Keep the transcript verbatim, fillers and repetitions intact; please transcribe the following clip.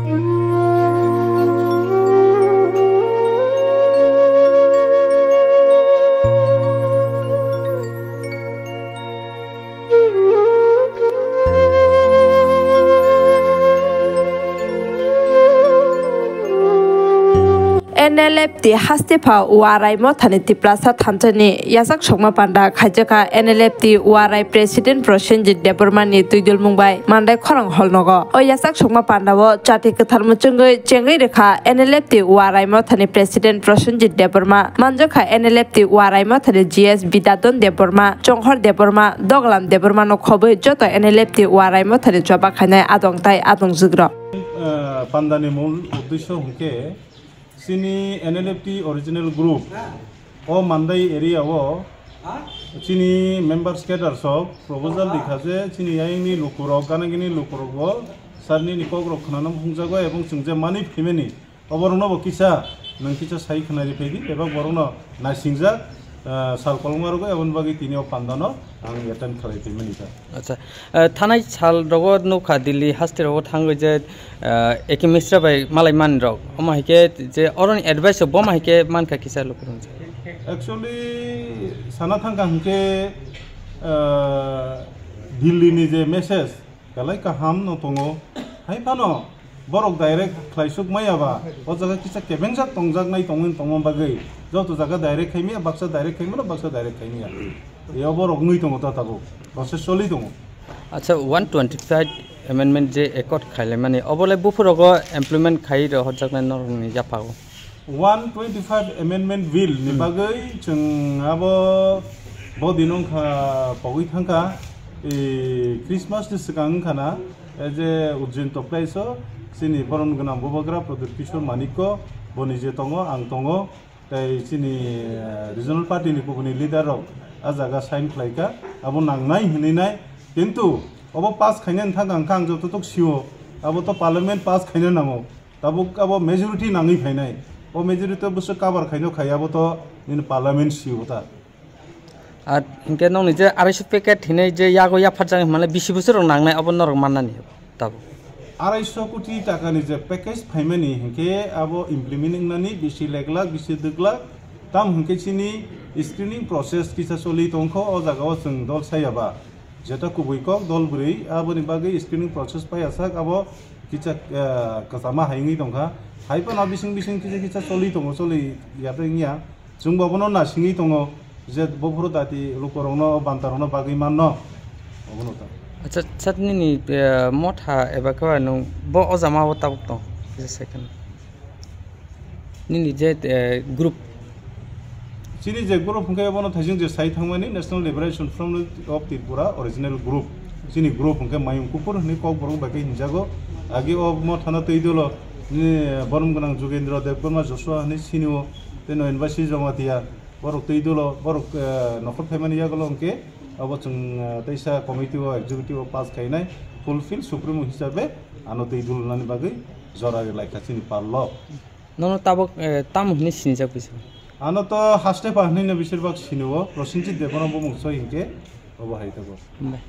N L F T haste pha Warai Mothani Tiprasa thansa ni yachak sokma panda khaijakha N L F T Warai President Prosenjit Debbarma ni twidulmung bai Mandai khorang hall nogo. O yachak sokma panda o chati kwthar muchungwi chengwi rwkha N L F T Warai Mothani President Prosenjit Debbarma, manjakha N L F T Warai Mothani G S Bidadon Debbarma, Chonghor Debbarma, Doglam Debbarma no khobwi joto N L F T Warai Mothani choba khainai adong tai adong jwk rok. Eh, pandani mul uddesho hwnkhe chini N L F T original group o Mandai area o chini members cadres rok proposal rikha je chini ayangni lukurok, ganagini lukurok bo sir nini kokrok khwnana muchungjago ebong chwng je mani phaimani oborokno bo kisa nwng kisa sai khwnari phaidi, bebak borokno naisingjak, ah, sal kolokma rwgwi aboni bagwi tini o pandano ang attend khlai phaimani ta. Acha, ah, thanai sal rogo nukha Delhi haste rogo thangwi je, ah, A K Misra bai malai mani rok. Omo hai khe je oroni advice bo ma hai khe mankha kisa lukurok. Actually, sana thangkha hwnkhe, ah, Delhi ni je message, belai kaham no tongo. Hai phano borok direct khlaisuk maya ba, o jaga kisa kebengjak tongjaknai tongwi tongma bagwi joto jaga direct khaimaya, baksa direct khaimano, baksa direct khaimaya. Yo borok wngwi tongo ta tabuk, process choli tongo. Acha, one twenty-five amendment je accord khailaimani, obolai buphurogo implement khai rohorjaknai norokni yaphago? One twenty-five Amendment Bill ni bagwi chwng abo bo dino wngkha pogwi thangkha, e, Christmas ni swkang wngkha na, e, je Ujjain Toplaiso chini boron gwnang Bubagra Pradyut Kishore Manikko, boni je tongo, ang tongo, tei chini, e, regional party ni kubuni leader rok a jaga sign khlaikha, abo nangnai hinwi nai, kintu obo pass khainani thangkha hwnkha ang jototok sio, abo to parliament pass khaina nango. Tabuk abo majority nangwi phainai. O majority to bwswk cover khaino khai abo to nini parliament sio ta. Ar hinkhe nokni je arai so packet hinwi je yago yapharjak hinmale bisi bwswk rok nangnai abo norok mannani tabuk. Arai so koti takani je package phaimani hinkhe abo implement wngnani bisi leglak bisi dwglak tam hinkhe chini screening process kisa choli tongkho o jagao chwng dol sayaba. Jeta kubui kok dol bwrwi aboni bagwi screening process pai asak abo kisa, eh, kwchama hai wngwi tongkha. Hai phano bising bising kisa kisa choli tongo, choli ya tei wngya. Chwngbo abono nasingwi tongo je bophuru dati lukurokno, bantarokno bagwi manno. Obono ta. Acha, chat nini, eh, motha eba khe nwng bo o jama o tabuk tong? Kisa second. Nini je, eh, group? Chini je group hwnkhe bono thaising je sai thangmani National Liberation Front of Tripura original group. Chini group hwnkhe Mayung Kuphur hwnwi Kokborok bai khe hinjago. Agi o mothano twi dolo nini borom gwnang Jugendra Debbarma Joshua hwnwi sinio tei Noyan Basi Jamatia borok twi dolo borok, eh, nokhor phaimani yagulo hwnkhe abo chwng, eh, teisa committee o executive o pass khainai fulfill supremo hisabe ano twi dulnani bagwi jora ri laikha chini parlo. Nono tabuk, eh, tamo hwnwi sinijak bisa? Ano to haste pa hwnwi no bisir bak sini o, Prosenjit Debbarma bumung soi hinkhe obo hai tabuk. Bai.